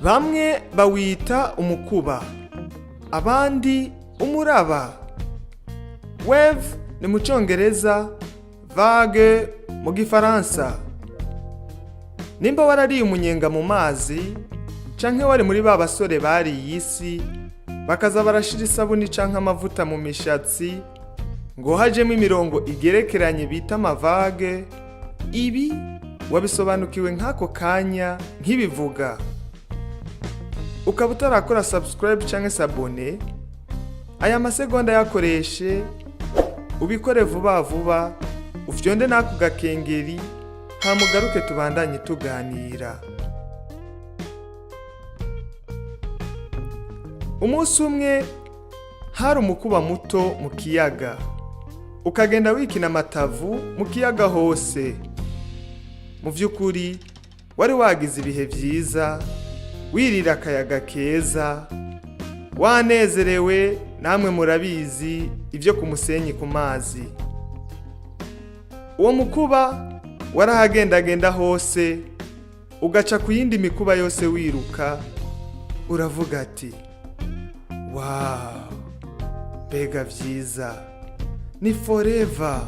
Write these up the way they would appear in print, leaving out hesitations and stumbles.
Bamwe bawita umukuba, abandi umuraba. Wave ni mu Congereza, vague mu Gifaransa. Nimba warariye umunyenga mu mazi canke wari muri ba basore bariye isi, bakaza barashira isabuni canke amavuta mu mishatsi ngo hajemo imirongo igerekeranye bita ama vagues, ibi wabisobanukiwe nk'ako kanya nkibivuga. Ukaba utarakora subscribe canke s'abonner, aya masegonda yakoreshe ubikore vuba vuba, ufyonde n'ako gakengeri, hamugaruke tubandanye tuganira. Umunsi umwe hari umukuba muto mu kiyaga, ukagenda wikina amatavu mu kiyaga hose. Mu by'ukuri wari wagize ibihe byiza, wirira akayaga keza, wanezerewe. Namwe murabizi ibyo ku musenyi ku mazi. Uwo mukuba warahagendagenda hose, ugaca ku yindi mikuba yose wiruka, uravuga ati: "Wow, mbega byiza, ni forever."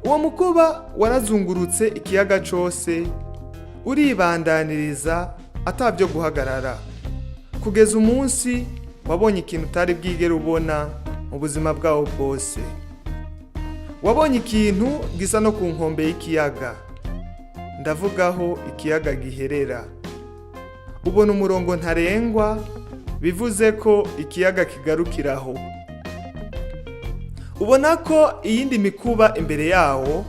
Uwo mukuba warazungurutse ikiyaga cose, uribandaniriza atabyo guhagarara, kugeza umunsi wabonye ikintu utari bwigere ubona mu buzima bwawo bwose. Wabonye ikintu gisa no ku nkombe y'ikiyaga, ndavugaho ikiyaga giherera. Ubona umurongo ntarengwa, bivuze ko ikiyaga kigarukiraho. Ubona ko iyindi mikuba imbere yawo,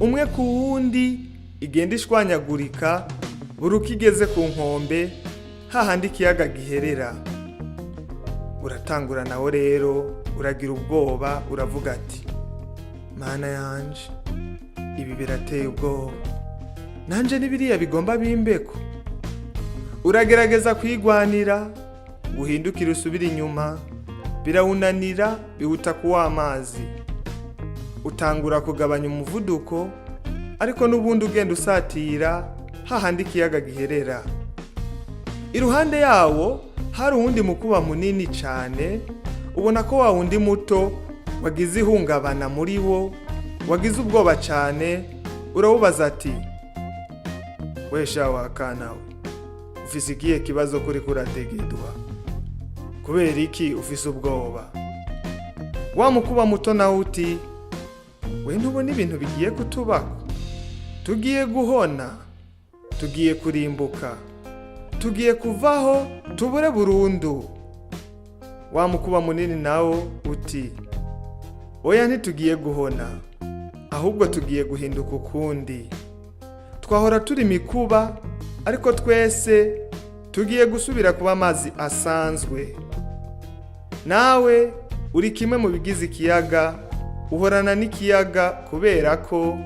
umwe ku wundi, igenda ishwanyagurika buri uko igeze ku nkombe hahandi ikiyaga giherera. Uratangura nawo rero uragira ubwoba, uravuga ati: "Mana yanje, ibi birateye ubwoba, nanje n'ibiriya bigomba bimbeko." Uragerageza kwigwanira, guhindukira usubira inyuma, birawunanira, bihuta kuwa amazi. Utangura kugabanya umuvuduko, ariko n'ubundi ugenda usatira hahandi ikiyaga giherera. Iruhande yawo hari uwundi mukuba munini cyane. Ubona ko wa wundi muto wagize ihungabana muri wo, wagize ubwoba cyane. Urawubaza ati: "Wesha wakana we, ufise ikihe kibazo kuri kurategedwa? Kubera iki ufise ubwoba?" Wa mukuba muto nawe uti: "We, ntubona ibintu bigiye kutubako? Tugiye guhona, tugiye kurimbuka, tugiye kuvaho tubure burundu." Wa mukuba munini nawo uti: "Oya, ntitugiye guhona, ahubwo tugiye guhinduka ukundi. Twahora turi mikuba, ariko twese tugiye gusubira kuba amazi asanzwe. Nawe uri kimwe mu bigize ikiyaga, uhorana n'ikiyaga, kubera ko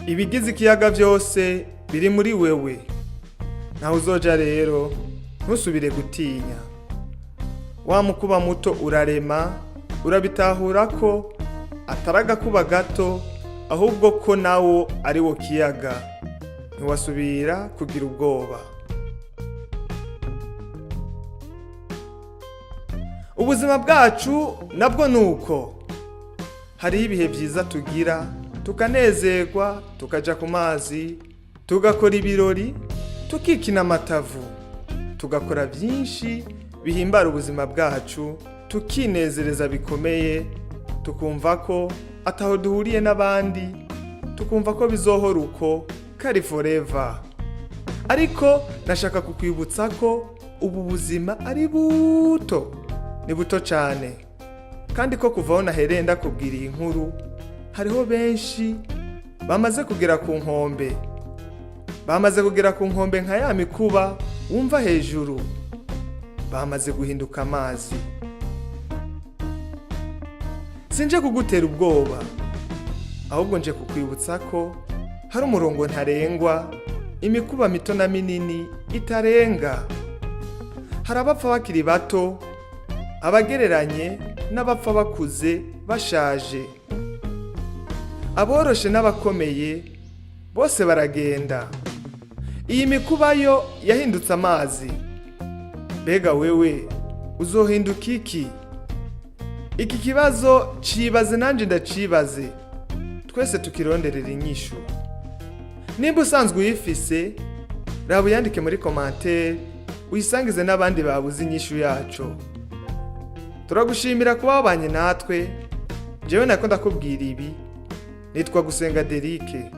ibigize ikiyaga byose biri muri wewe. Ntawe uzoja rero, ntusubire gutinya." Wa mukuba muto urarema, urabitahura ko atari agakuba gato, ahubwo ko nawo ari wo kiyaga. Ntiwasubira kugira ubwoba. Ubuzima bwacu nabwo ni uko. Hariho ibihe byiza tugira, tukanezerwa, tukaja ku mazi, tugakora ibirori, tukikina amatavu, tugakora byinshi bihimbara ubuzima bwacu, tukinezereza bikomeye, tukumva ko ataho duhuriye n'abandi, tukumva ko bizohora uko, kari forever. Ariko nashaka kukwibutsa ko ubu buzima ari buto, ni buto cyane, kandi ko kuva aho nahereye ndakubwira iyi nkuru, hariho benshi bamaze kugera ku nkombe, bamaze kugera ku nkombe nka ya mikuba wumva hejuru, bamaze guhinduka amazi. Sinje kugutera ubwoba, ahubwo nje kukwibutsa ko hari umurongo ntarengwa imikuba mito na minini itarenga. Hari abapfa bakiri bato, abagereranye n'abapfa bakuze bashaje, aboroshe n'abakomeye, bose baragenda. Iyi mikuba yo yahindutse amazi. Mbega wewe uzohinduka iki? Iki kibazo cibaze, nanje ndacibaze, twese tukironderera inyishu. Nimba usanzwe uyifise, raba uyandike muri commentaire, uyisangize n'abandi babuze inyishu yaco. Turagushimira kuba wabanye natwe. Jewe nako ndakubwira ibi, nitwa Gusenga Derike.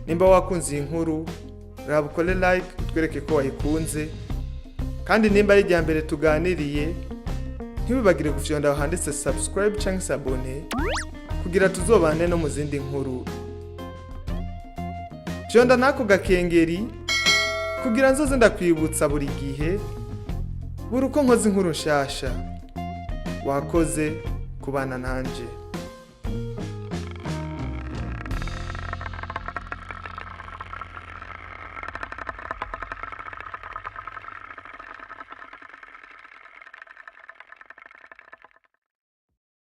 Nimba wakunze iyi nkuru, raba ukore like utwereke ko wayikunze. Kandi nimba ari irya mbere tuganiriye, ntiwibagire gufyonda aho handitse subscribe canke s'abonner kugira tuzobane no mu zindi nkuru. Fyonda n'ako gakengeri kugira nzoze ndakwibutsa buri gihe, buri uko nkoze inkuru nshasha. Wakoze kubana nanje.